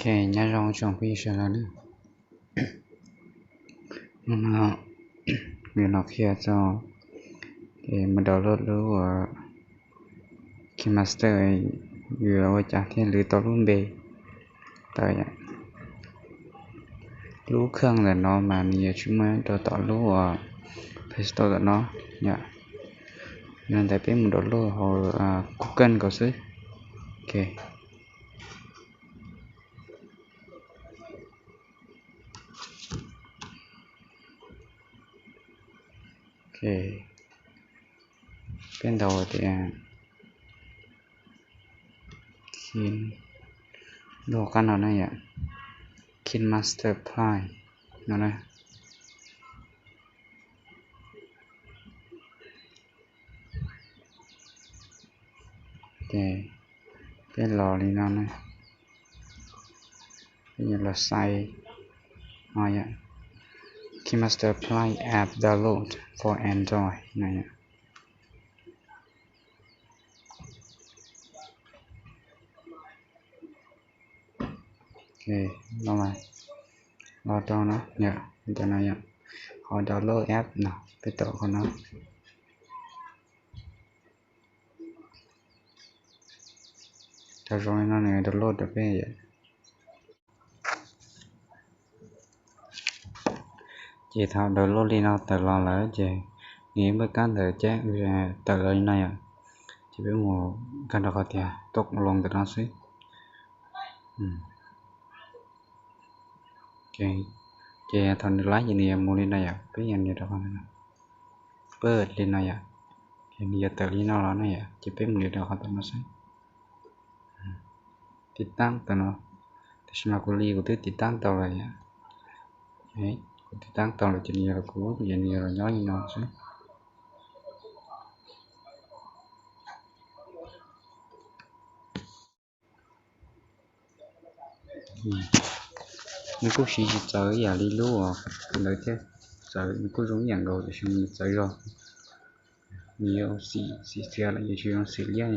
Nyob zoo tsoom phooj ywg sawv daws na. Hnub no kuv yuav los qhia txog mus download lub KineMaster, yuav ua cas thiaj lwv tau lub npe tawm. Lub kheej ntawm no mas nws yuav tsis muaj rau tom lub Play Store tom no yom. Yog li ntawd peb mus download hauv Google nkaus xwb. Ok. Ok, peb ntaus tias Kin, lub qab no na yom, KineMaster Plus no na. Ces peb los li no na, peb yuav los xaiv no yom, KineMaster Plus app download for Android no yom. Ok, los, los rau no yom, ntawm no yom, qhov download app no, peb tau qhov no. Tau zoo li no nws download rau peb yom. Ces thaum download li no tawm los lawm ces nws muaj kab ntawv cab tawm los li no yom. Ces peb mus nkag rau qhov tias tau los ntawm no xwb. Ces thaum nws laib ces nws yuav mus li no yom, peb yuav nias rau qhov no, pab li no yom, ces nws yuav tawm li no los na yom, ces peb mus nias rau qhov ntawm no xwb. Tiv tab ntawm no, tab sis mas kuv li kuv twb tiv tab tau lawm yom. Kuv tiv tab tau lawm ces nws yuav los, kuv ces nws yuav los nyob li no xwb. Nws kuj siv tsis txawv ib yam li lub ntawd thiab, txawv, nws kuj zoo ib yam nkaus tiam sis nws txawv zog. Nws yuav xim, xim txias lawm yuav tsis zoo xim liab.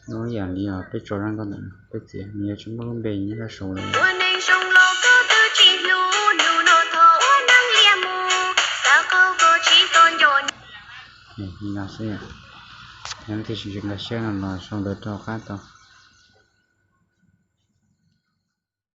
Zoo ib yam li peb tso zaj nkauj ntawm no peb txiav, nws yuav tsis muaj lub npe nyob rau saud lawm. Li no xwb, yog leej twg tsis nkag siab no los sau ntawv rau qab tau.